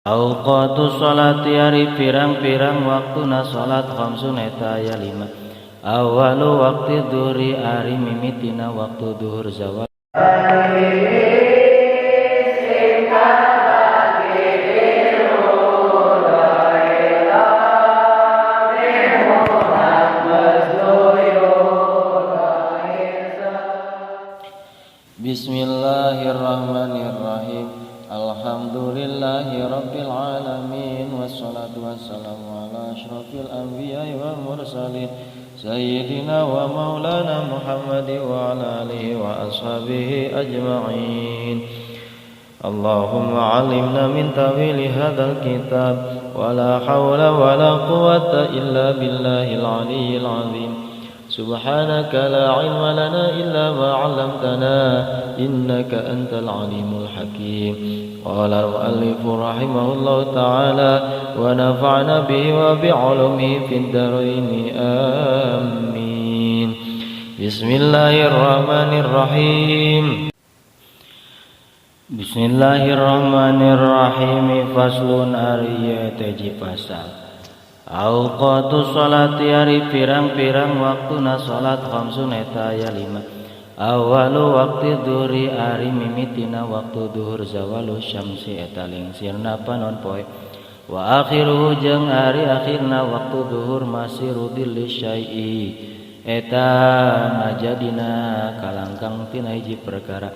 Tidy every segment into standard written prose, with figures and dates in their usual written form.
Awqatu sholati ari pirang-pirang waktuna salat khamsun eta aya lima. Awalu waqti dhuhri ari mimitina waktu duhur zawal. Bismillahirrahmanirrahim. Alhamdulillahi rabbil alamin wassalatu wassalamu ala asyrafil anbiya'i wal mursalin sayyidina wa maulana Muhammad wa ala alihi wa ashabihi ajma'in. Allahumma 'allimna min ta'wili hadzal kitab wa la hawla wa la quwwata illa billahil aliyyil 'azim. Subhanaka la ilma lana illa ma 'allamtana innaka antal alimul hakim. Qala al-mu'allif rahimahullahu ta'ala wa nafa'na bihi wa bi'ulumihi fid dharain, amin. Bismillahirrahmanirrahim. Bismillahirrahmanirrahim. Faslun ari teji pasal. Awqatu sholati ari pirang-pirang waktuna salat khamsun eta aya lima. Awalu waqti dhuhri ari mimitina waktu duhur zawalu syamsi eta lingsirna panon poe. Wa akhiruhu jeung ari akhirna waktu duhur masiru dhilli syai'i eta ngajadina kalangkang tina hiji perkara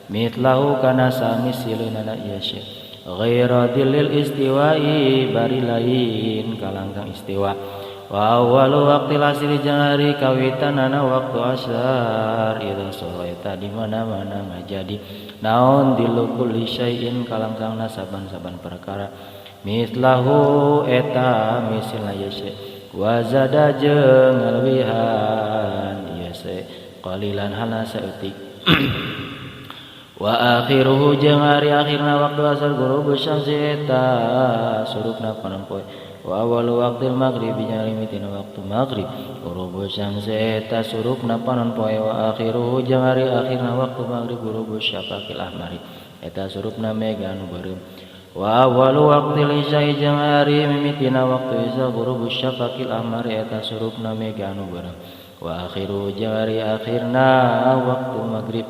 mitlahu kana sami sileunana ieu syai. Ghaira dilil istiwa'i bari lain kalangkang istiwa. Wa awwalu waqtil asri jeung ari kawitanana waktu asar idza sora eta di mana-mana ngajadi naon dilu kulli syai'in kalangkangna saban-saban perkara mislahu eta misilna ieu syai' wa zada jeung ngaleuwihan ieu syai' qalilan halna saeutik. Wa akhiruhu jeung ari akhirna waktu asar ghurubu syamsi eta surupna panon poe. Wa awwalu waqtil maghribi jeung ari mimitina waktu maghrib ghurubu syamsi eta surupna panon poe. Wa akhiruhu jeung ari akhirna waktu maghrib ghurubu syafaqil ahmari eta surupna mega anu beureum. Wa awwalu waqtil isya'i jeung ari mimitina waktu isya ghurubu syafaqil ahmari eta surupna mega anu beureum. Wa akhiruhu jeung ari akhirna waktu maghrib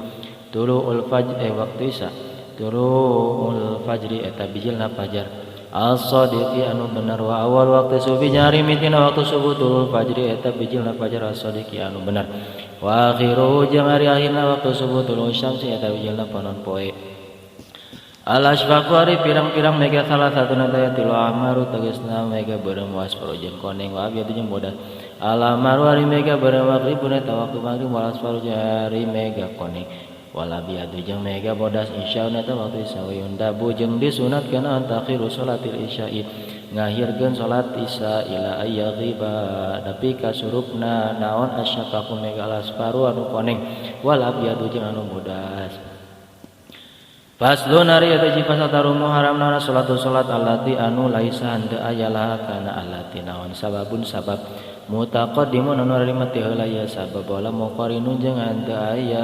tulu'ul fajr waktu isya tulu'ul fajri eta bijilna fajar as-sadiqi anu bener. Wa awal waktu subuh jeung ari mimitina waktu subuh tulu'ul fajri eta bijilna fajar as-sadiqi anu bener. Wa akhiruhu jeung ari akhirna waktu subuh tulu'ul syamsi eta bijilna panon poe. Al asfaqu ari pirang-pirang mega salah satuna teh tilu ahmaru tegasna mega beureum wasparu jeung koneng wa abyadu jeung bodas. Al ahmaru ari mega beureum maghribun eta waktu maghrib wal asfaru jeung ari mega koneng wal abyadu jeung mega bodas isya eta waktu isya. Wa yundabu jeung disunatkeun an takhiru salatil isya'i ngahirkeun salat isya ila ayyaghiba nepi ka surupna naon asyafaqu mega al asfaru anu koneng wal abyadu jeung anu bodas. Faslun ari eta hiji pasal tarumu haramna salatu salat allati anu laisa henteu aya laha kana allati naon sababun sabab mutaqaddimun anu ari mati heula ya sabab wala muqarinun jeung henteu aya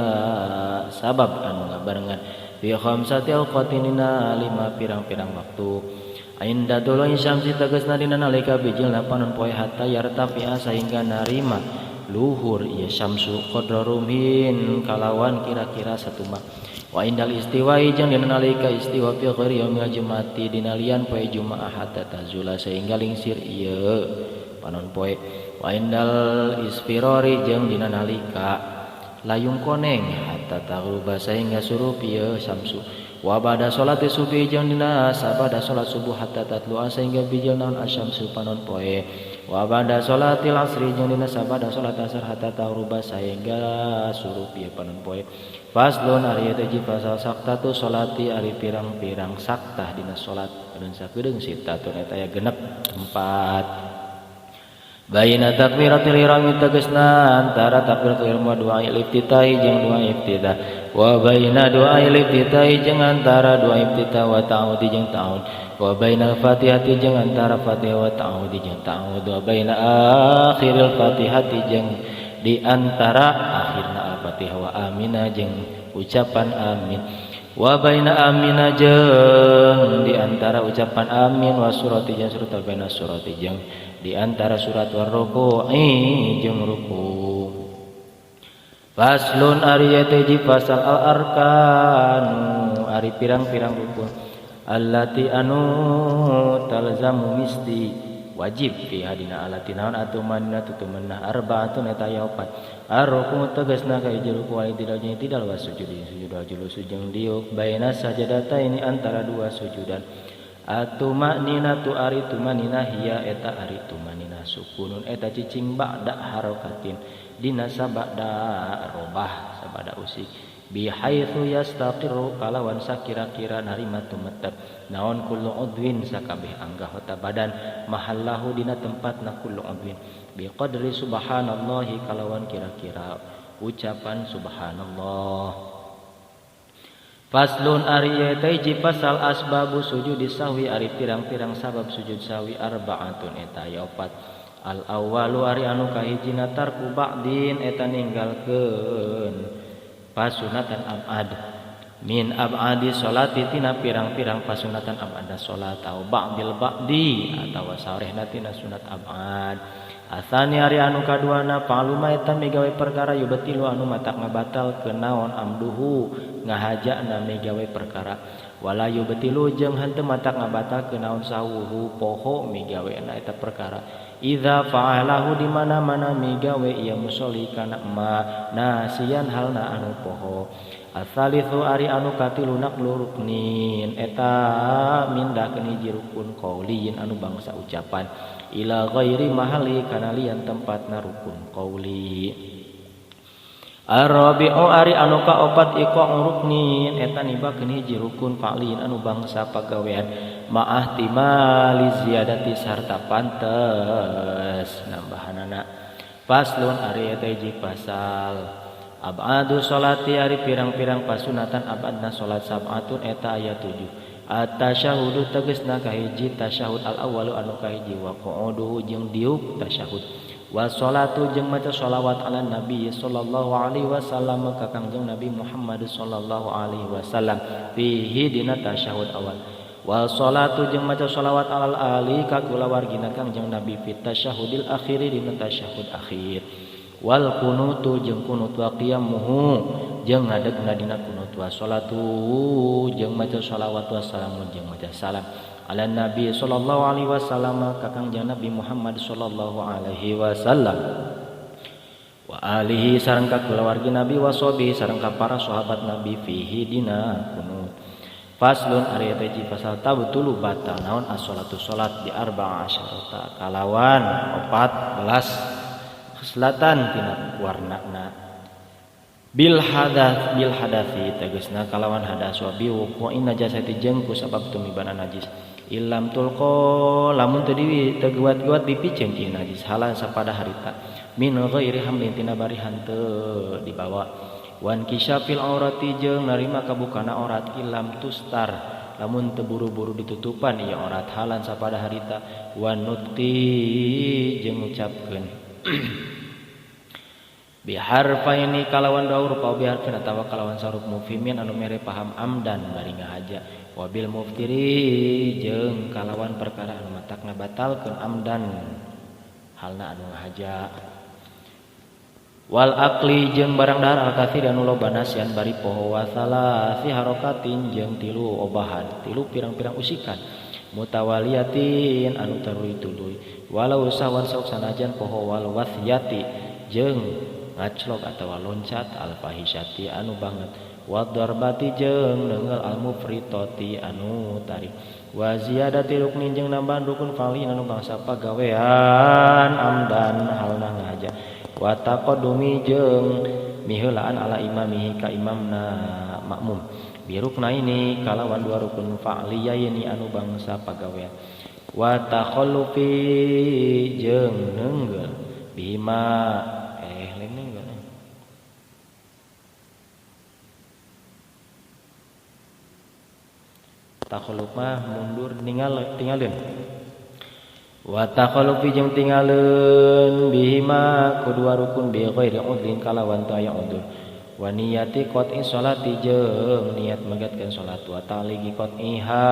sabab anu ngabarengan fi khamsati awqatinina lima pirang-pirang waktu. Inda tulu'i syamsi tegasna dina nalika bijilna panon poe hatta yartafi'a sahingga narima luhur ieu syamsu qadra rumhin kalawan kira-kira satuma. Wa indal istiwa'i jeung dina nalika istiwa fi ghairi yaumil jumati dina lian poe Jumaah hatta tazula sehingga lingsir ieu panon poe. Wa indal isfirori jeung dina nalika layung koneng hatta taghruba sehingga surup ieu syamsu. Wa ba'da salati subuh jeung dina sabada salat subuh hatta tatlu'a sehingga bijil naon asyamsu panon poe. Wa ba'da salatil asri jeung dina sabada salat asar hatta taghruba sehingga surup ieu panon poe. Faslun ari eta hiji pasal saktatu salati ari pirang-pirang saktah dina salat anu sakedeung sitatun eta aya genep tempat. Baina takbiratul ihram tegasna antara takbiratul ihram wa doa iftitah jeung doa iftitah. Wa baina doa iftitah jeung antara doa iftitah wa ta'awudz jeung ta'awudz. Wa bainal fatihati jeung antara fatihah wa ta'awudz jeung ta'awudz. Wa baina akhiril fatihati jeung di antara akhirna al-fatihah wa amina jeung ucapan amin. Wa baina amina jeung di antara ucapan amin wa surati jeung surat baina surati jeung di antara surat war ruku'i jeung ruku. Faslun ari hiji fasal al arkanu ari pirang-pirang rukun allati anu talzamu misti wajib fi hadina alati naon atumanna tutumanna arbaatun eta aya opat. Arruku tegasna ka hiji ruku wa tidak jeung tidak wa sujud sujud wa julus jeung diuk baina sajadata ini antara dua sujudan. Atumanina tu ari tumanina hiya eta ari tumanina sukunun eta cicing ba'da harokatin dina sabada robah sabada usik bihaitsu yastaqiru kalawan sakira-kira narima tumetep naon kullu udwin sakabeh anggota badan mahallahu dina tempatna kullu udwin biqadri subhanallahi kalawan kira-kira ucapan subhanallah. Faslun ari hiji pasal asbabu sujudi sahwi ari pirang-pirang sabab sujud sahwi arbaatun eta aya opat. Al awwalu ari anu kahijina tarku ba'din eta ninggalkeun pasunatan abad min abadi salati tina pirang-pirang pasunatan abada salat atau ba'dil ba'di atawa sarehna tina sunat abad. Asani ari anu kaduana paluma eta migawe perkara yubtilu anu matak ngabatalkeun naon amduhu ngahajana migawe perkara wala yubtilu jeung henteu matak ngabatalkeun naon sawuhu poho migawena eta perkara idza fa'alahu di mana-mana migawe ieu musolli kana ma nasian halna anu poho. Asalitsu ari anu katilu naqlu ruknin eta mindahkeun hiji rukun qauliyin anu bangsa ucapan ila ghairi mahali kana lian tempatna rukun qauli. Arabi'u ari anu kaopat iqa ruknin eta nibakeun hiji rukun fa'liin anu bangsa pagawean ma'ah timali ziyadati sarta pantes nambahanana. Faslun ari eta hiji pasal abadu salati ari pirang-pirang pasunatan abadna salat sab'atun eta aya 7. At-tasyahudu tegasna kahiji tasyahud al-awwalu anu kahiji wa qu'uduhu jeung diuk tasyahud wa salatu jeung maca shalawat ala nabi sallallahu alaihi wasallam ka Kangjeng Nabi Muhammad sallallahu alaihi wasallam fihi dina tasyahud awal wa salatu jeung maca shalawat alal ali ka kulawargina Kangjeng Nabi fit tasyahudil akhiri dina tasyahud akhir wal kunutu jeung kunut wa qiyamuhu jeung ngadegna dina kunut wa salatu jeung maca shalawat wa salamun jeung maca salam ala nabi sallallahu alaihi wasallam ka Kangjeng Nabi Muhammad sallallahu alaihi wasallam wa alihi sareng ka kulawargi Nabi wa sahbihi sareng ka para sahabat Nabi fihi dina kunut. Faslun ari eta hiji pasal tabtulu batal naon as-salatu salat bi arba'a asyarata kalawan 14 khuslatan tina warnana bil hadath bil hadathi tegasna kalawan hadas wa bi wuqu'in najasati jeung ku sabab tumibana najis illam tulqa lamun teu teguat-guat dipiceun ieu najis halan sapada harita min ghairi hamlin tina bari hanteu dibawa wan kisyafil aurati jeung narima kabukana aurat illam tustar lamun teu buru-buru ditutupan ieu aurat halan sapada harita wan nutqi jeung ngucapkeun biharfaini kalawan dua huruf au biharfin atawa kalawan sarup mufhimin anu mere paham amdan bari ngahaja wabil muftiri jeung kalawan perkara anu matak ngabatalkeun amdan halna anu ngahaja wal akli jeung barang dahar al katsir anu loba nasian bari poho wa salasi harokatin jeung tilu obahan tilu pirang-pirang usikan mutawaliyatin anu tarui-tuluy walau sahwan sok sanajan poho wal wasyati jeung ngaclok atawa loncat al fahisyati anu banget wa darbati jeung neunggeul al mufritati anu tarik wa ziyadati ruknin jeung nambahan rukun fali anu bangsa pagawean amdan halna ngahaja wa taqaddumi jeung miheulaan ala imamihi ka imamna makmum bi ruknaini kalawan dua rukun fa'liyaini anu bangsa pagawean wa takhallufi jeung neunggeul bima lain neunggeul takhalluf mah mundur tinggalin wa takhallufi jeung tingaleun bihima ku dua rukun bi ghairi udlin kalawan teu aya udzur Wa niyati qat'i sholati jeung niat megatkeun salat wa ta'liqi qat'iha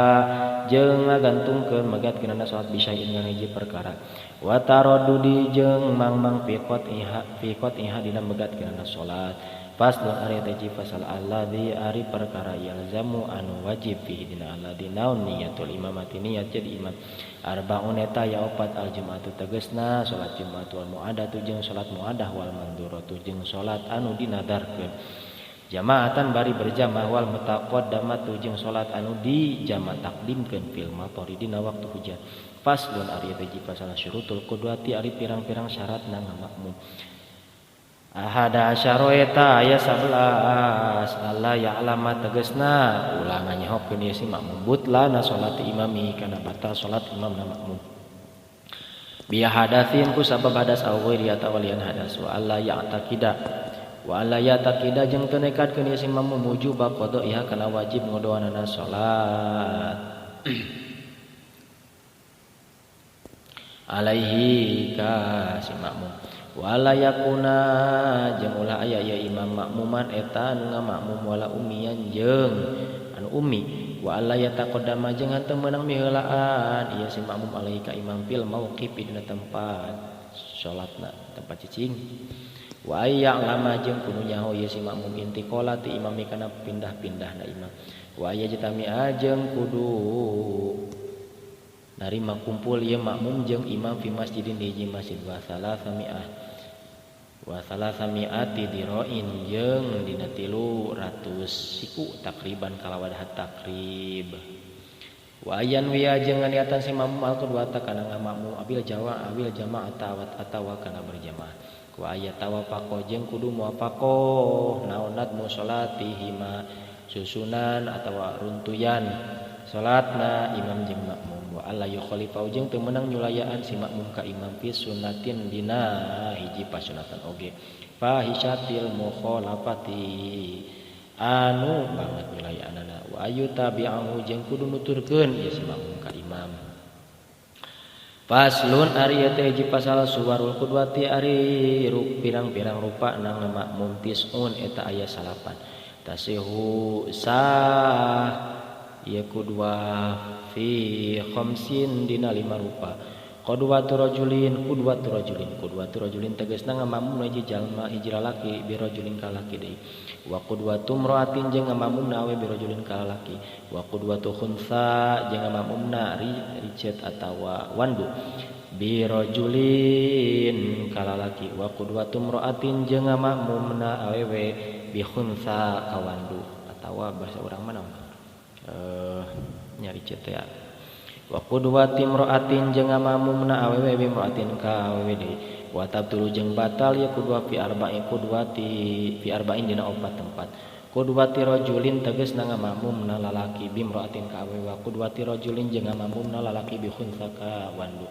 jeung ngagantungkeun megatkeunana salat bisyai'in kana hiji perkara. Wa taraddudi jeung mangmang fi qat'iha dina megatkeunana salat. Faslun ari teh fasal alladzi ari perkara yalzamu anu wajib fihi dina alladzi naun niyatul imamati niat jadi imam. Arbaun eta ya opat al jum'atu tegasna salat Jumat wal muadatu jeung salat muadah wal manduratu jeung salat anu dinadarkeun. Jamaatan bari berjamaah wal mutaqaddamatu jeung salat anu di jama takdimkeun fil matori dina waktu hujan. Faslun ari teh fasal syurutul qudwati ari pirang-pirang syaratna ngamakmum. Ahada asyara eta aya 11 alla ya'lama tegasna ulah nganyahokeun ieu si makmum butlana salat imami kana batal salat imamna makmum. Bi hadatsin ku sabab hadas aw ghairi atawa lian hadas wa alla ya'taqida jeung teu nekadkeun ieu si makmum wujuba qada'iha kana wajib ngodoanana salat. Alaihi ka si makmum. Wala yakuna jeung ulah aya ieu imam makmuman eta anu ngamakmum wala ummiyan jeung anu ummi wa alla yataqaddama jeung henteu meunang miheulaan ieu si makmum alaihi ka imam fil mauqif dina tempat salatna tempat cicing wa ayya'lama jeung kudu nyaho ieu si makmum intiqala ti imam kana pindah-pindahna imam wa ayajtami'a jeung kudu narima kumpul ieu makmum jeung imam fi masjidin di hiji masjid wa salasami'ati diroin jeung dina 300 siku takriban kalawan takrib wa ayan wiya jeung nganiatan si makmum al qudwata kana ngamakmum abil jawa abil jamaah atawa kana berjamaah wa ayat tawafaqo jeung kudu muwafaqoh naonat musolatihima susunan atawa runtuyan salatna imam jeung makmum wa alla yukhalifau jeung teu meunang nyulayaan si makmum ka imam fi sunnatin dina hiji pasunatan oge fahisyatil mukhalafati anu banget nyulayaanana wa ayutabi'ahu jeung kudu nuturkeun ieu si makmum ka imam. Faslun ari ieu teh hiji pasal suwarul qudwati ari pirang-pirang rupa nang makmum tis'un eta aya 9 tasihu sah ieu kudwa fi khamsin dina 5 rupa qudwatu rajulin qudwatu rajulin qudwatu rajulin tegasna ngamakmumna hiji jalma hiji lalaki bi rajulin ka lalaki deui wa qudwatu imra'atin jeung ngamakmumna awe bi rajulin ka lalaki wa qudwatu khuntsa jeung ngamakmumna ricet atawa wandu bi rajulin ka lalaki wa qudwatu imra'atin jeung ngamakmumna awewe bi khuntsa ka wandu atawa bahasa urang mah naon nyari cet ya wa qudwati imra'atin jeung ngamakmumna awewe bi imra'atin ka awewe deui wa tabtulu jeung batal ya qudwa fi arba'i qudwati fi arba'in dina opat tempat qudwati rajulin tegasna ngamakmumna lalaki bi imra'atin ka awewe wa qudwati rajulin jeung ngamakmumna lalaki bi khuntsa ka wandu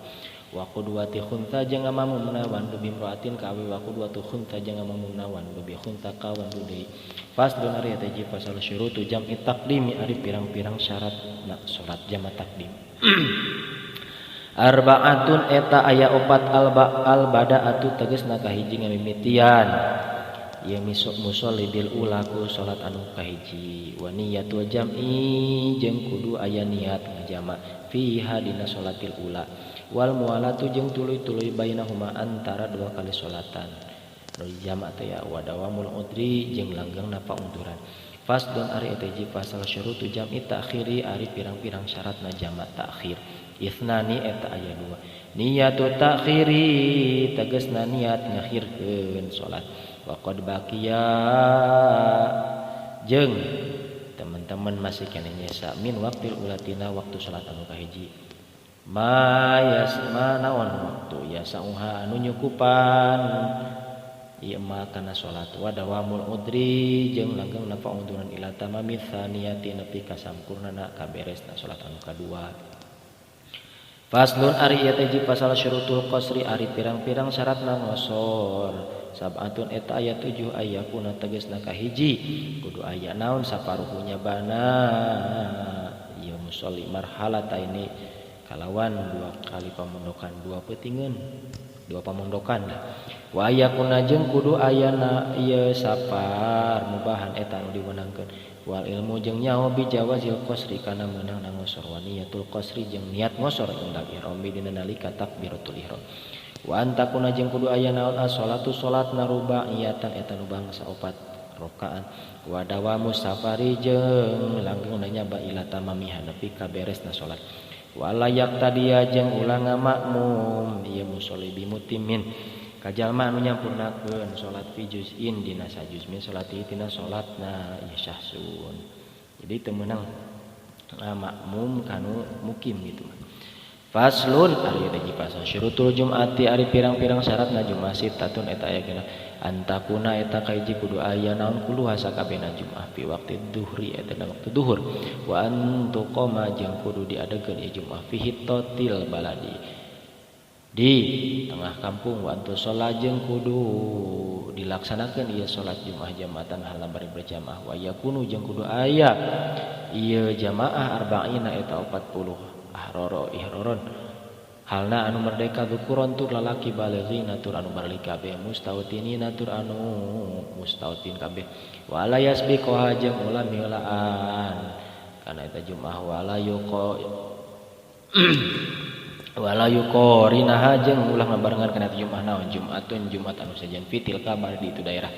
wa qudwati khuntsa jeung ngamakmumna wandu bi imra'atin ka awewe wa qudwatu khuntsa jeung ngamakmumna wandu bi khuntsa ka wandu deui. Faslun ari eta hiji pasal syurutu jam'i taqdimi ari pirang-pirang syarat na salat jama taqdim. Arba'atun eta aya opat al bada'atu tegasna kahiji ngamimitian ieu musolli bil ula ku salat anu kahiji wa niyatul jam'i jeung kudu aya niat ngajama fiha dina salatil ula wal muwalatu jeung tuluy-tuluy bainahuma antara dua kali salatan nu jama teh ya wa dawamul udri jeung langgengna paunduran. Faslun ari eta hiji pasal syurutu jam'i ta'khiri ari pirang-pirang syaratna jama ta'khir. Isnani eta aya 2 niyatu ta'khiri tegasna niat ngakhirkeun salat wa qad baqiya jeung teman-teman masih keneh nyesa min waqtil ulatina waktu salat anu kahiji ma yasma naon waktu yasauha anu nyukupan ieu mah kana salat wa dawamul udri jeung langgengna paunduran ila tamami tsaniyati nepi ka sampurnana kaberesna salat anu kadua. Faslun ari ieu teh pasal syurutul qasri ari pirang-pirang syaratna ngosor sab'atun eta aya 7 aya kuna tegasna kahiji kudu aya naon saparuhunya bana ieu musolli marhalataini Kalawan dua kali pamondokan dua peutingeun dua pamondokan wa ayakuna jeung kudu ayana ieu safar mubahan eta anu diwenangkeun wal ilmu jeung nyaho bijawazil qasri kana meunang ngosor wa niyatul qasri jeung niat ngosor indal ihrami dina nalika takbiratul ihram wa antakuna jeung kudu aya naon as-salatu salat narubaiyatan eta nu bangsa opat rakaat wa dawamu safari jeung langgengna nyaba ila tamamiha nepi ka beresna salat wala yaqtadiya jeung ulah ngamakmum ieu musolli bi mutimin ka jalma anu nyampurnakeun salat fi juz'in dina sajuz min salati tina salatna ieu syahsun. Jadi teu meunang makmum kanu mukim gitu. Faslun ari eta pasal syurutul jum'ati ari pirang-pirang syaratna Jumat sitatun eta aya kena antakuna eta kahiji kudu aya naon kuluha sakabehna Jumat fi waqti duhri eta dina waktu duhur wa antuqama jeung kudu diadegeun ieu Jumat fi hitatil baladi di tengah kampung wa antu sholat jeung kudu dilaksanakeun ieu salat Jumat jamaatan halna bari berjamaah wa yakunu jeung kudu aya ieu jamaah arba'ina eta 40 ahroro ihroron halna anu merdeka dukuron tur lalaki baleghina tur anu balig kabeh mustautinina tur anu mustautin kabeh wala yasbiqoha jeung ulah miheulaan kana eta Jumat wala yuqa wala yuqorinaha jeung ulah ngabarengan kana Jumat naon Jumatun Jumat anu sajian fitil kabar di itu daerah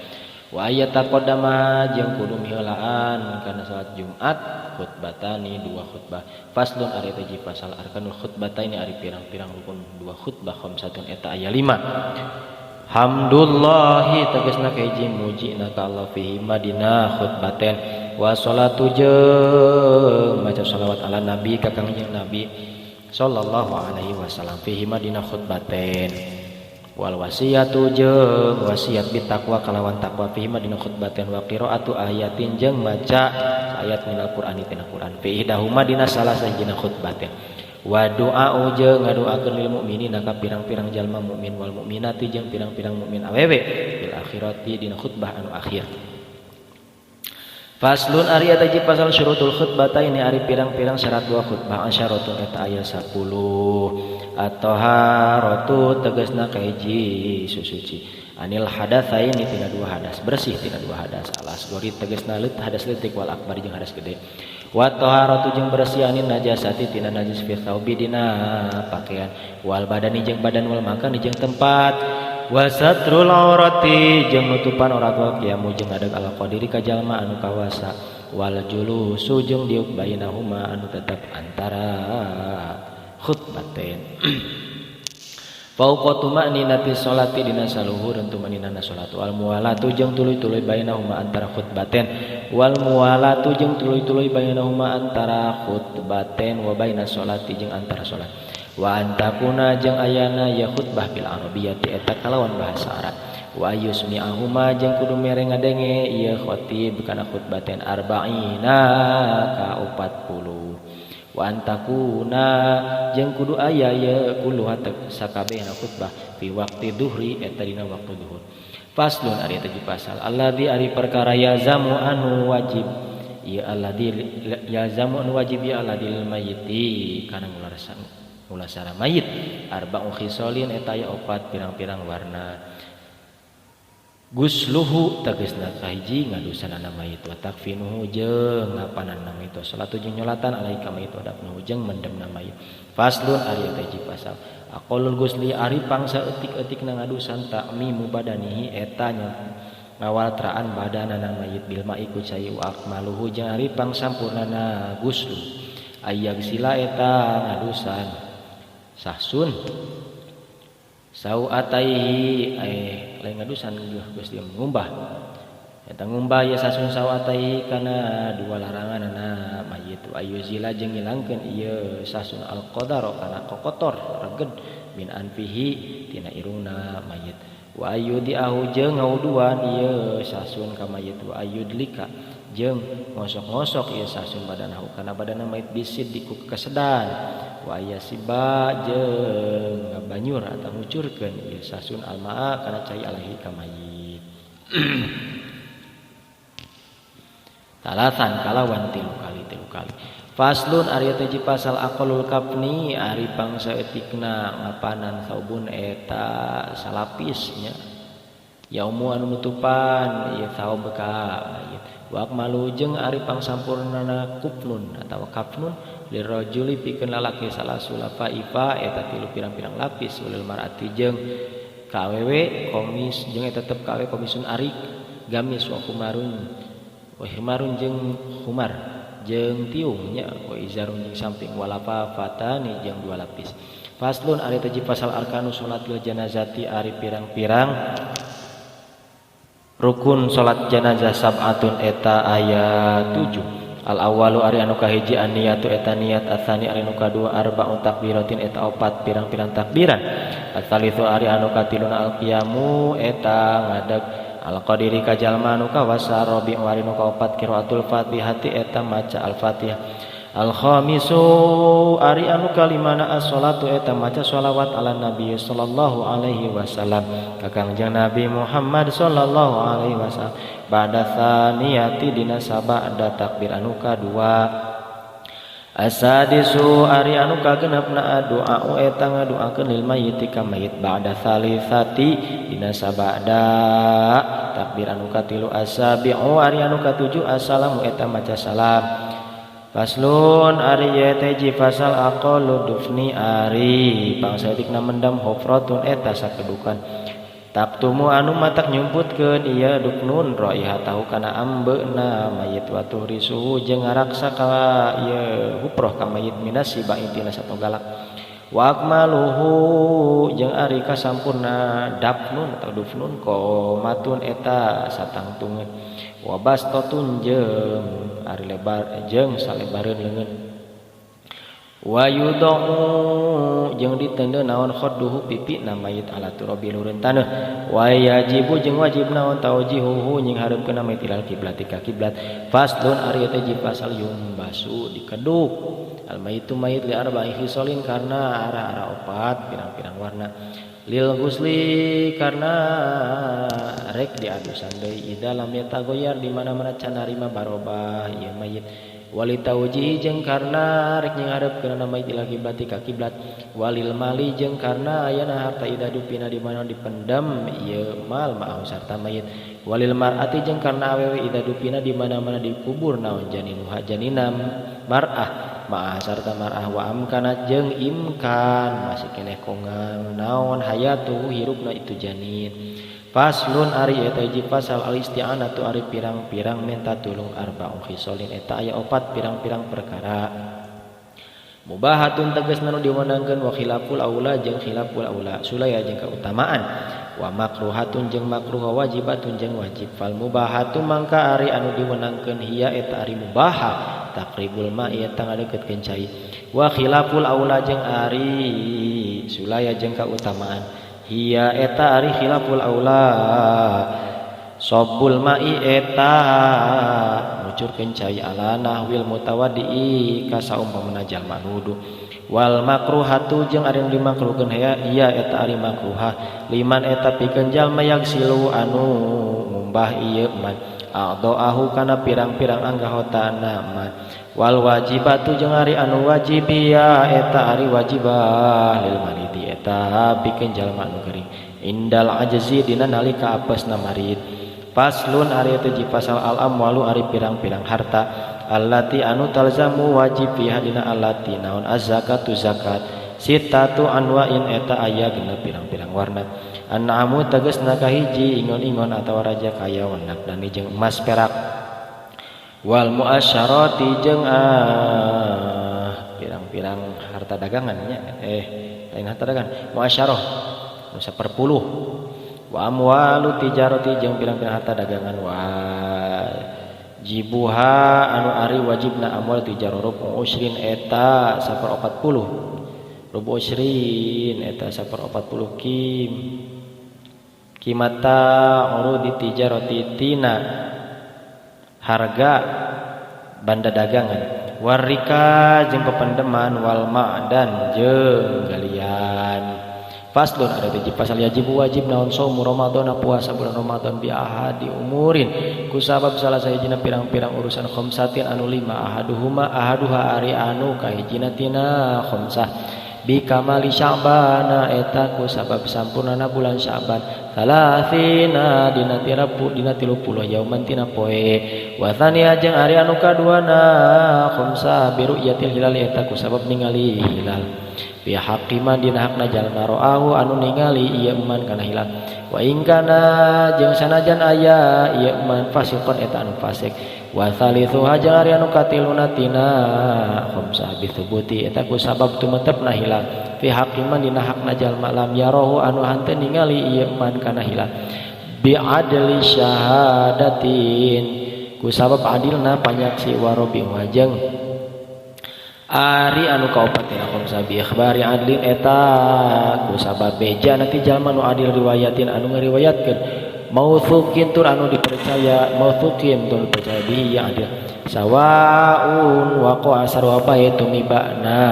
wa ayataqaddama jeung kudu miheulaan kana salat Jumat khutbatani dua khutbah. Faslun ari teh pasal arkanul khutbataini ari pirang-pirang rukun dua khutbah khamsatun eta aya 5. Hamdulillahi tegasna kahiji mujina ka Allah fihi madina khutbaten wa salatu jeung maca shalawat ala nabi ka kangjeng nabi sallallahu alaihi wasallam fihi madina khutbaten wal wasiyatu jeung wasiat bitaqwa kalawan takwa fihi madina khutbaten wa qiraatu ayatin jeung maca ayat minal Qur'ani tina Qur'an fi ihdahuma dina salah sahijina khutbaten wa du'a jeung ngadoakeun lil mukminina ka pirang-pirang jalma mukmin wal mukminati jeung pirang-pirang mukmin awewe fil akhirati dina khutbah anu akhir. Faslun ari eta hiji pasal syurutul khutbataini ari pirang-pirang syarat dua khutbah asyaratun eta aya 10 at-taharatu tegasna kahiji susuci anil hadatsaini tina dua hadas bersih tina dua hadas alas gori tegasna leut hadas leutik wal akbar jeung hadas gede wa taharatu jeung bersih anin najasati tina najis fi thawbi dina pakaian wal badani jeung badan wal makani jeung tempat wa satrul aurati jeung nutupan aurat wa qiyamu jeung ngadeg al qadiri ka jalma anu kawasa wal julusu jeung diuk bainahuma anu tetep antara khutbaten. Fauqa tuma'ninati sholati dina saluhur tumaninana salat wal muwalatu jeung tuluy-tuluy bainahuma antara khutbaten wal muwalatu jeung tuluy-tuluy bainahuma antara khutbaten wa baina sholati jeung antara salat wa antakuna jeung ayana ya khutbah bil arabiyyati eta kalawan bahasa Arab wa yusmi'ahuma jeung kudu mere ngadenge ieu khatib kana khutbaten arba'ina ka 40 wa antakuna jeung kudu aya ye kulluha sakabehna khutbah fi waqti duhri eta dina waktu duhur. Faslun ari eta pasal alladzi ari perkara yazamu anu wajib ya alladzi yazamu anu wajib ya alladzi lil mayyiti kana ngulasara mayit arba'u khisalin eta aya opat pirang-pirang warna. Gusluhu tegasna kahiji ngadusanana mayit wa takfinuhu jeung ngapananna mayit salatu jeung nyolatan alaika mayit wa dafnuhu jeung mendemna mayit. Faslun ari eta hiji pasal aqallul gusli ari pangsa eutik-eutikna ngadusan takmimu badanihi eta ngawaltraan badanana mayit bil ma'i ku cai wa akmaluhu jeung ari pangsampurnana guslu ayag sila eta ngadusan sahsun sauataihi lain ngadusan geus dia ngumbah eta ngumbah ye sasun sauataihi kana dua laranganana mayit ayuzila jeung ngilangkeun ieu sasun alqadar kana kokotor reged min anfihi tina irungna mayit wa ayudiahu jeung ngauduan ieu sasun ka mayit wa ayudlika jeung ngosok-ngosok ieu sasun badanahu kana badana mayit bisid diku kesedan wa ayasiba jeung ngabanyur atau ngucurkeun ieu sasun almaa kana cai alaihi ka mayit. Talatan kalawan tilu kali. Faslun ari teh pasal aqallul kafni ari pangsaeutikna ngapanan saubun eta salapis nya yaumu anu nutupan ieu saob ka mayit wa akmalu jeung ari pangsampurnana kufnun atawa kafnun lirajuli pikeun lalaki salasu lafaifa eta tilu pirang-pirang lapis ulil mar'ati jeung ka awewe komis jeung eta tetep ka awewe komisun arik gamis wa humarun jeung humar jeung tiung nya wa izarun jeung samping walafa fatani jeung dua lapis. Faslun ari teh pasal arkanu salatil janazati ari pirang-pirang rukun salat janazah sab'atun eta aya 7. Al awalu ari anu kahiji an-niyatu eta niat, atsani ari anu kadua arba'u takbiratin eta opat pirang-pirang takbiran, atsalitsu ari anu katiluna al-qiyamu eta ngadeg al-qadiri ka jalma anu kawasa, rabi' ari anu kaopat qiraatul fatihati eta maca al-fatihah, al-khamisu ari anu kalimana as-salatu eta maca sholawat ala nabi sallallahu alaihi wasallam ka Kangjeng Nabi Muhammad sallallahu alaihi wasallam ba'da tsaniyati dina sabada takbir anu kadua. Asadisu ari anu kagenepna doa eta ngadoakeun lil mayyit ka mayit ba'da salisati dina sabada takbir anu katilu. Asabi'u ari anu katujuh assalamu eta maca salam. Faslun ari ye teh pasal aqallu dufni ari pangsaeutikna mendam hufratun eta sakedukan taktumu anu matak nyumputkeun ieu duknun raihatahu kana ambeuna mayit wa tuhrisuhu jeung ngaraksa ka ieu huproh ka mayit minas sibai tina sato galak wa akmaluhu jeung ari kasampurna dafnun atau dufnun qomatun eta satangtungeun wa bastatun jeung ari lebar jeung salebareun leungeun wa yudamu jeung ditendeu naon khadduhu pipi na mayit ala turabi lureun taneuh wa yajibu jeung wajib naon taujihuhu nying hareupkeun mayit ilal kiblat ka kiblat. Faslun ari teh pasal yumbasu dikeduk al mayitu mayit li arba'i khisalin karena arah-arah opat pirang-pirang warna lil ghusli karena rek diadusan deui ida lam yatagoyar di mana-mana canarima barobah ieu mayit wali taujihi jeung karena rek nyangharepkeun mayit ila kiblat ka kiblat walil mali jeung karena ayana harta ida dupina di mana dipendam ieu mal ma'ahu sarta mayit walil mar'ati jeung karena awewe ida dupina di mana-mana dikubur naon janinuha janina mar'ah ma'ah sarta mar'ah wa amkana jeung imkan masih keneh kongang naon hayatuhu hirupna itu janin. Faslun ari eta hiji pasal al isti'anatu ari pirang-pirang minta tulung arba'u khisalin eta aya opat pirang-pirang perkara mubahatun tegasna nu diwenangkeun wa khilaful aula jeung khilaful aula sulaya jeung kautamaan wa makruhatun jeung makruh wajibatun jeung wajib fal mubahatu mangka ari anu diwenangkeun hiya eta ari mubah taqribul ma'i eta ngadeukeutkeun cai wa khilaful aula jeung ari sulaya jeung kautamaan hiya eta ari khilaful aula sobul ma'i eta ngucurkeun cai ala nahwil mutawaddi ka saumpamana jalma wudu wal makruhatu jeung ari nu dimakruhkeun hiya eta ari makruhah liman eta pikeun jalma yagsilu anu ngumbah ieu man a'dha'ahu kana pirang-pirang anggahotana man wal wajibatu jeung ari anu wajib ya eta ari wajibah lil maridi eta pikeun jalma anu gering indal ajzi dina nalika apesna marid. Faslun ari teh pasal al amwalu ari pirang-pirang harta allati anu talzamu wajib fiha dina allati naon az-zakatu zakat sitatu anwa'in eta aya genep pirang-pirang warna an'amu tegasna kahiji ingon-ingon atawa raja kaya wenak dani jeung emas perak wal muasyarati jeung pirang-pirang harta dagangan nya lain harta dagangan muasyarah nu saperpuluh wa amwalu tijarati jeung pirang-pirang harta dagangan wajibuha anu ari wajibna amwal tijarah rubu usrin eta 1/40 rubu usrin eta 1/40 kim kimata urudi tijarati tina harga banda dagangan warika jeung pependeman wal ma'dan jeung galian. Faslun ada hiji pasal yajib wajib naon saumu Ramadan puasa bulan Ramadan bi ahadi umurin ku sabab salah sahijina pirang-pirang urusan khamsatin anu lima ahaduhuma ahaduha ari anu kahijina tina khamsah bi kamali Sya'bana eta ku sabab sampurnana bulan Sya'ban thalathina dina tirapu dina 30 yauman tina poe wa tsaniya jeung ari anu kaduana khamsah bi ru'yatil hilal eta ku sabab ningali hilal bi haqqi man dina hakna jalma ra'ahu anu ningali ieu man kana hilal wa in kana jeung sanajan aya ieu man fasiqon eta anu fasik wa thalithuha jeung ari anu katiluna tina khamsah bi thubuti eta ku sabab tumetepna hilal fi haqqi man dina hakna jalma lam yarahu anu hanteu ningali ieu man kana hilal bi adli syahadatin ku sabab adilna panyaksi wa rabi wajeng ari anu kaopat tina khamsah bi ikhbari adlin eta ku sabab beja nanti jalma nu adil riwayatin anu ngariwayatkeun mauthuqin tur anu dipercaya mauthuqin tur dipercaya bihi ya adil sawaun waqa'a sarwa bae tumibana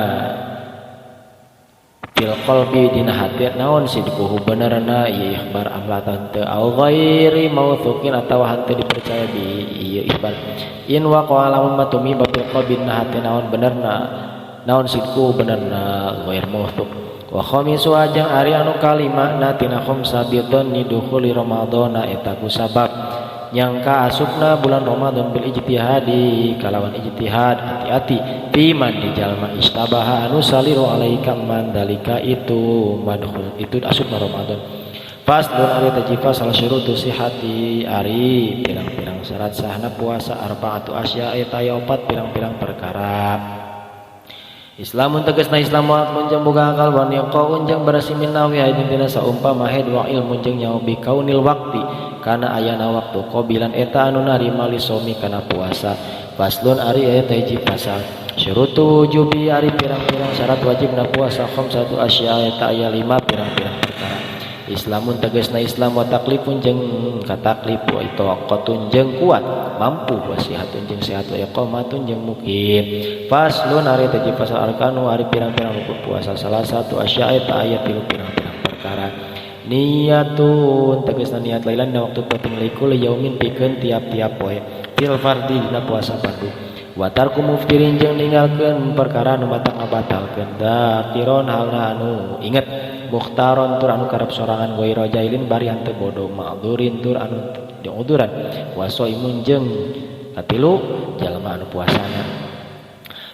fil qalbi dina hati naon sidquhu benerna ieu ikhbar amlatan teu au ghairi mauthuqin atawa hanteu dipercaya bihi ieu ikhbar in waqa'a lamun matumiba fil qalbi dina hati naon benerna naon sidquhu benerna ghair mauthuq wa khamisu ajang ari anu kalima na tina khamsa bi dhanni dukhuli ramadhana eta ku sabab nyangka asupna bulan Ramadan bil ijtihadi kalawan ijtihad hati-hati piman di jalma istabaha anu saliru alaika man dalika itu madkhul itu asupna Ramadan. Faslun ari tajifa salah syurutu sihati ari pirang-pirang syarat sahna puasa arba'atu asya eta aya opat pirang-pirang perkara. Islamun tegasna Islam wa aqlun jeung boga akal wa niqaun jeung bersih min nawi haidin dina saumpama haid wa ilmun jeung nyaho bi kaunil waqti kana ayana waktu qabilan eta anu narima li somi kana puasa. Faslun ari eta hiji pasal syurutu wujubi ari pirang-pirang syarat wajibna puasa khamsatu asya eta aya 5 pirang-pirang perkara. Islamun tegasna Islam wa taklifun jeung kataklif wa itaqatun jeung kuat mampu wa sihatun jeung sehat wa iqamatun jeung mukim. Faslun ari teh pasal arkanu ari pirang-pirang rukun puasa salah satu asya eta aya 3 pirang-pirang perkara. Niatun tegasna niat lailan dina waktu penting likul yaumin pikeun tiap-tiap poe fil fardhi dina puasa fardu. Wa tarku muftirin jeung ninggalkeun perkara nu matak ngabatalkeun dakiron halna anu inget mukhtaron tur anu karep sorangan ghaira jailin bari hanteu bodoh ma'dzurin tur anu diuduran wasaimun jeung katilu jalma anu puasana.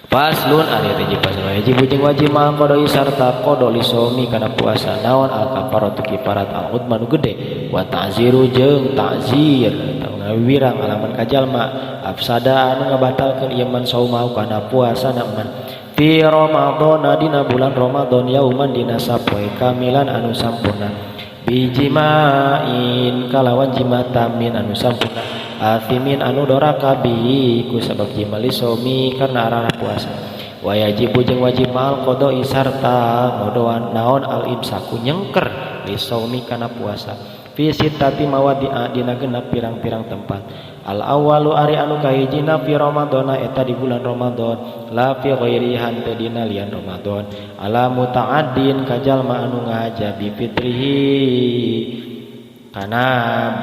Faslun ari teh pasal wajib jeung wajib ma qadoi sarta qada li somi kana puasa naon al kafaratu kifarat al udma nu gede wa ta'ziru jeung ta'zir ngawirang alaman ka jalma afsada anu ngabatalkeun ieu man saumau kana puasana man fi Ramadan dina bulan Ramadan yauman dina sapoe kamilan anu sampurna bijimain kalawan jima tamin anu sampurna athimin anu doraka bihi ku sabab jima li somi karena arah puasa wa yajibu jeung wajib mal qada'i sarta ngodoan naon al imsaku nyengker li somi kana puasa fi sittati mawadi'a dina genep pirang-pirang tempat. Al awalu ari anu kahijina fi Ramadhana eta di bulan Ramadan la fi ghairi hanteu dina lian Ramadan ala muta'addin ka jalma anu ngahaja bi fitrihi kana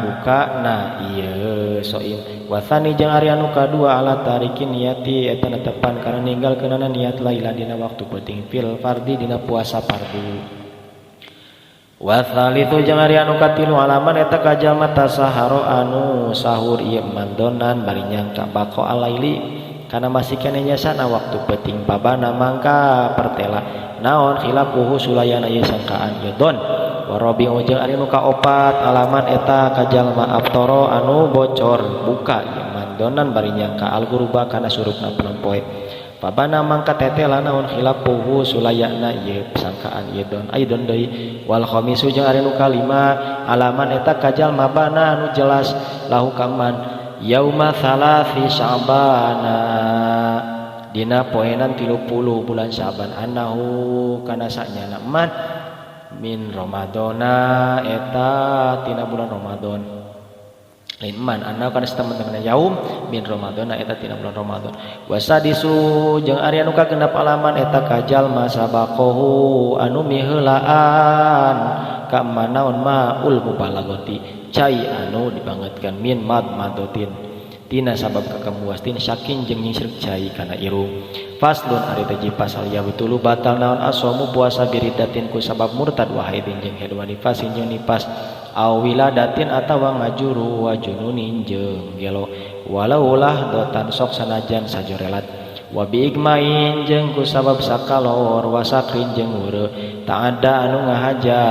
buka na ieu soim wa tsani jeung ari anu kadua ala tarikin niati eta netepan kana ninggalkeunana niat lailan dina waktu penting fil fardhi dina puasa fardu. Wa tsalitsu jeung ari anu katilu alaman eta ka jalma tasaharo anu sahur ieu mandonan bari nyangka baqo alaili kana masih keneh nyasana waktu penting pabana mangka pertela naon khilafuhu sulayana ieu sangkaan ieu don. Wa rabi'u jeung ari nu kaopat alaman eta ka jalma aftara anu bocor buka ieu mandonan bari nyangka al-ghuruba kana surupna poe pabana mangka tetela naon khilafuhu sulayana ieu sangkaan ieu don aidon deui. Wal khamisu jeung ari nu kalima alaman eta ka jalma bana anu jelas lahu kaman yauma thalathi sya'bana dina poenan 30 bulan Sya'ban annahu kana sanyana man min Ramadana eta tina bulan Ramadan. Lain man anna kana teman-teman yaum min Ramadan eta tina bulan Ramadan. Wasadisu jeung ari anu kagenep alaman eta kajalma sabaqahu anu miheulaan ka manaon maul mubalagoti cai anu dibangetkeun min mad madotin tina sabab kakamuas tin saking jeung nyisrek cai kana irung. Faslun ari teh pasal ya tulu batal naon asomu puasa biridatin ku sabab murtad wa haidin jeung haid wa nifasin jeung nipas aw wiladatin atawa ngajuru wa jununin jeung gelo walaulah dotan sok sanajan sajorelat wa biigmain jeung ku sabab sakalor wa sakrin jeung weureu ta'ada anu ngahaja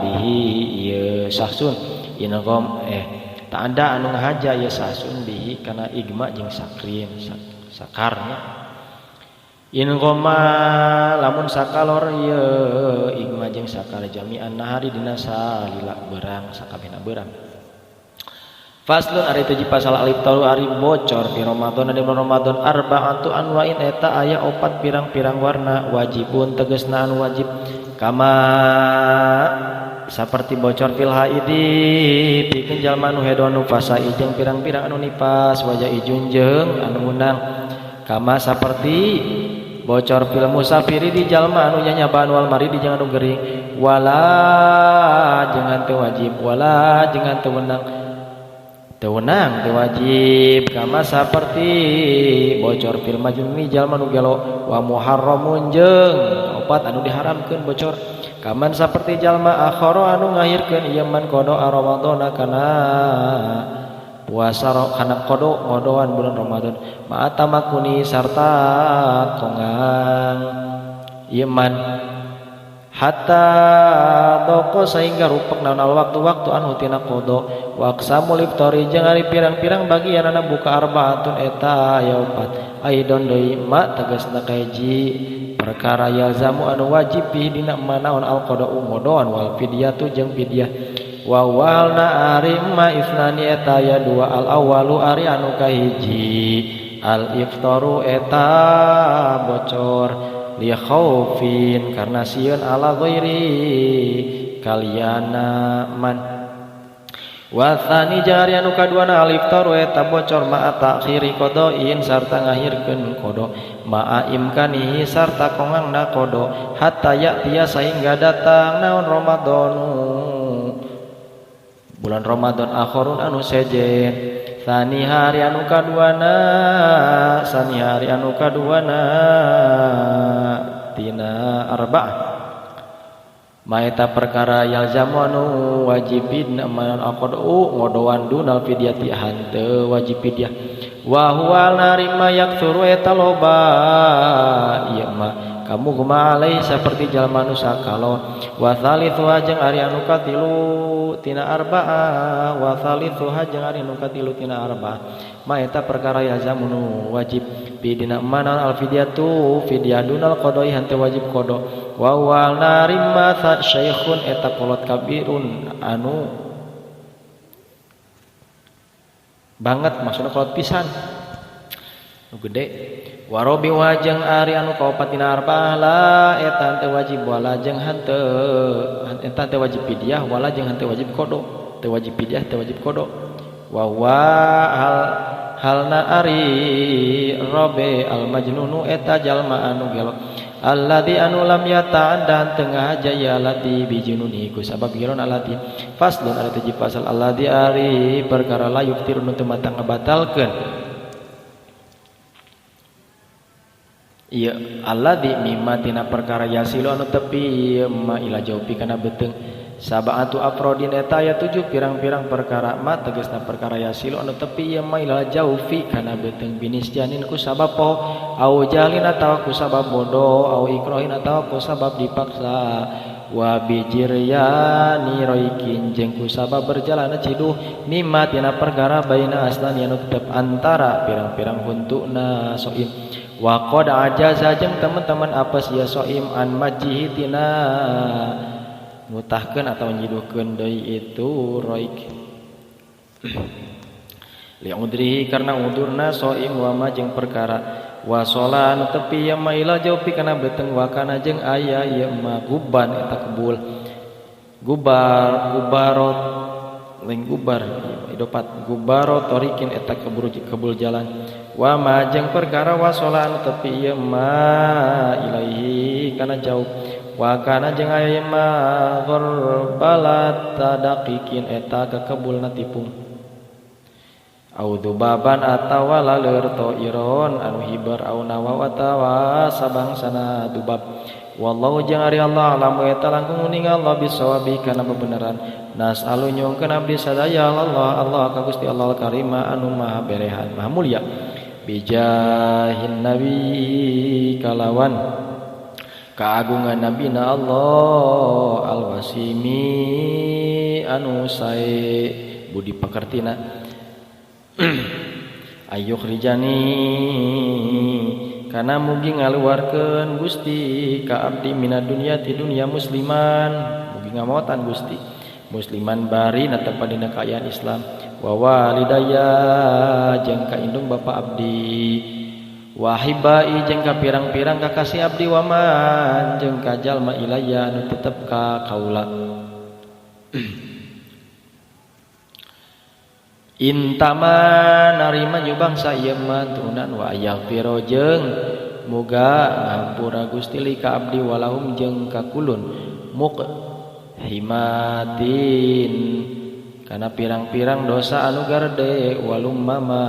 bihi ieu sahsun inagom ta'ada anu ngahaja ieu sahsun bihi kana igma jeung sakrin sakarnya in goma lamun sakalor ieu igma jeung sakar jami'an nahari dina salila berang sakabehna berang. Faslun ari teh pasal alif talu ari bocor di Ramadan di bulan Ramadan arba'atu anwa'in eta aya opat pirang-pirang warna wajibun tegasna anu wajib kama saperti bocor fil haidi pikeun jalma nu hedon nu fasa jeung pirang-pirang anu nipas wajah ijun jeung anu ngundang kama saperti bocor fil musafiri di jalma anu nyanyabaan wal maridi jeung anu gering wala jeung teu wajib wala jeung teu wenang teu wenang teu wajib kama saperti bocor fil majnuni jalma nu gelo wa muharramun jeung opat anu diharamkeun bocor kaman saperti jalma akhara anu ngahirkeun ieu man qada Ramadhana kana puasa kana qada ngodoan bulan Ramadan ma'atamakuni sarta kongang ieu man hatta doko sehingga rupek naon al waktu-waktu anu tina qada wa aqsamul iftari jeung ari pirang-pirang bagianana buka arbaatun eta aya opat aidon deui ma tegasna kahiji perkara yalzamu anu wajib bi dina manaon al qada'u ngodoan wal fidyatu jeung fidyah wa walna ari ma isnani eta ya dua al awalu ari anu kahiji al iftaru eta bocor li khaufin karena sieun ala ghairi kaliana man wa tsani jari anu kaduana al iftaru eta bocor ma ta'khiri qada'in sarta ngahirkeun qada ma'a imkanihi sarta kongangna qada hatta ya'tiya sehingga datang naon Ramadhanu bulan Ramadan akhirun anu sejen sani hari anu kaduana sani hari anu kaduana tina arba'ah maeta perkara yalzamu anu wajibin manan aqadu ngodoan dunal fidyati hanteu wajib fidyah wa huwa narima yaktsuru eta loba ieu mah kamu guma alai saperti jalma nu sakalo wa thalithu jeung ari anu katilu tina arba'ah wa thalithu jeung ari anu katilu tina arba'ah ma eta perkara yalzamu nu wajib bi dina manan al fidyatu fidyah dunal qadai hanteu wajib qada wa wal narima syaikhun eta kolot kabirun anu banget maksudna kolot pisan nu gede warobi wajeng ari anu kaopat dina arba'ah la eta henteu wajib wala jeung henteu eta teu wajib fidyah wala jeung henteu wajib qada teu wajib fidyah teu wajib qada wa wa hal halna ari robe al majnunu eta jalma anu gelo alladzi anu lam yata'adda tengah jaya allati bijununi ku sabab gelon allati faslun ari teh pasal alladzi ari perkara la yuftiru nu teu matang ngabatalkeun ieu alladzi mimma tina perkara yasilu anu tepi ma ila jaupi kana beuteung sab'atu afrodin eta aya 7 pirang-pirang perkara ma tegasna perkara yasilu anu tepi ieu ma ila jaufi kana beuteung binisjanin ku sabab poho au jahlin atawa ku sabab bodoh au ikrohin atawa ku sabab dipaksa wa bijiryani roikin jeung ku sabab berjalan ciduh mimma tina perkara baina aslan anu tetep antara pirang-pirang huntuna soim wa qad ajaza jeung teman-teman apes ya soim an majihi tina ngutahkeun atau nyiduhkeun deui itu roik li udrihi karena udurna soim wa ma jeung perkara wa shola anu tepi ya ma ila jaupi kana beuteung wa kana jeung aya ieu ma guban eta kebul gubar gubarot lain gubar idopat gubaro torikin eta kebul jalan wa ma jeung perkara wasola anu tepi ieu ma ilaihi kana jauh wa kana jeung aya ma ghorbala tadaqikin eta kakebulna tipung au dubaban atawa laleur toiron anu hibar au nawa atawa sabangsana dubab wallahu jeung ari Allah alamu eta langkung uning Allah bisawabi kana bebeneran nas'alu nyungkeun abdi sadaya Allah Allah ka Gusti Allah karima anu maha berehan maha mulia bijahin nabi kalawan keagungan nabina Allah alwasimi anu sae budi pakertina ayukhrijani kana mugi ngaluarkeun Gusti ka abdi mina dunya ti dunya musliman mugi ngamotan Gusti musliman bari natepan dina kaayaan Islam wa walidaya jeung ka indung bapa abdi wahibai jeung ka pirang-pirang kakasih abdi waman jeung ka jalma ilaya anu tetep ka kaula intama narima nyubangsa ieu mah tunan wa ayaghfiro jeung muga ngampura Gusti li ka abdi walahum jeung ka kulun muqhimatin kana pirang-pirang dosa anu garede walum mama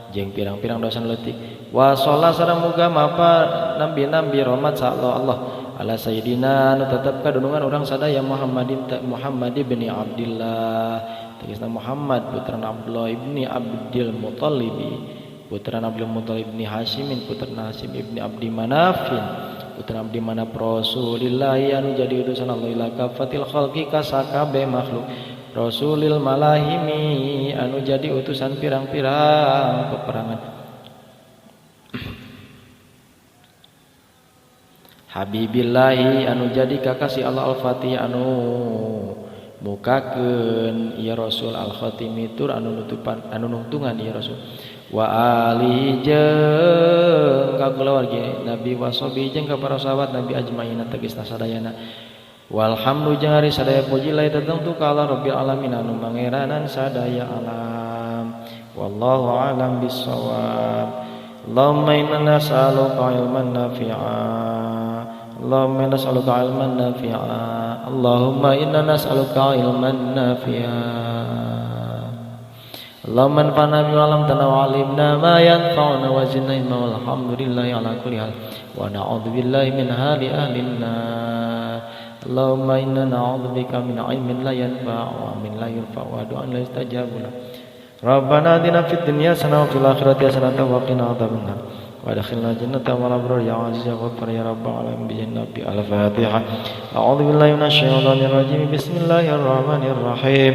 jeung pirang-pirang dosa anu leutik wa sholla sareng muga mapa nambi-nambi rahmat sa Allah ala sayyidina anu tetep kadunungan urang sadaya Muhammadin Muhammad ibni Abdillah tegasna Muhammad putra Abdullah ibni Abdil Muttalib putra Abdul Muttalib ibni Hasyimin putra Hasyim ibni Abdi Manafin putra Abdi Manaf Rasulillah anu jadi utusan Allah ila kafatil khalqi ka sakabeh makhluk Rasulil malahimi anu jadi utusan pirang-pirang peperangan Habibillahi anu jadi kakasih Allah al-Fatih anu mukakeun ya Rasul al-Khatimi tur anu nutupan anu nungtungan ya Rasul wa ali jeung ka kulawargi Nabi wasobi jeung ka para sahabat Nabi ajmaina tegasna sadayana walhamdu jeung ari sadaya puji lae tetengtu ka Allah Rabbil alamin anu mangeranan sadaya alam wallahu alam bissawab. Allahumma inna nas'aluka ilman nafi'a Allahumma inna nas'aluka ilman nafi'a Allahumma inna nas'aluka ilman nafi'a Allahumma anfa'na bima 'allamtana wa 'allimna ma yanfa'una wa zidna ilma walhamdulillahi ala kulli hal wa na'udzu billahi min hali ahlin nar Allahumma inna na'udzubika min 'ilmin la yanfa' wa min la yurfa' wa du'an la yustajabu lahu Rabbana atina fid dunya hasanah wa fil akhirati hasanah wa qina adzabannar wa adkhilna jannata wal abrar ya aziz ya ghaffar ya rabbal alamin bi nabi al-fatihah. A'udzu billahi minasyaitonir rajim. Bismillahirrahmanirrahim.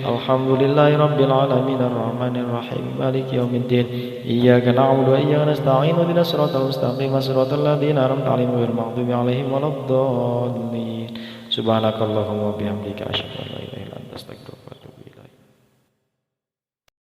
Alhamdulillahi rabbil alamin arrahmanir rahim maliki yaumiddin. Iyyaka na'budu wa iyyaka nasta'in ihdinas siratal mustaqim siratal ladzina an'amta 'alaihim ghairil maghdubi 'alaihim waladdallin. Subhanakallahumma wa bihamdika asyhadu an la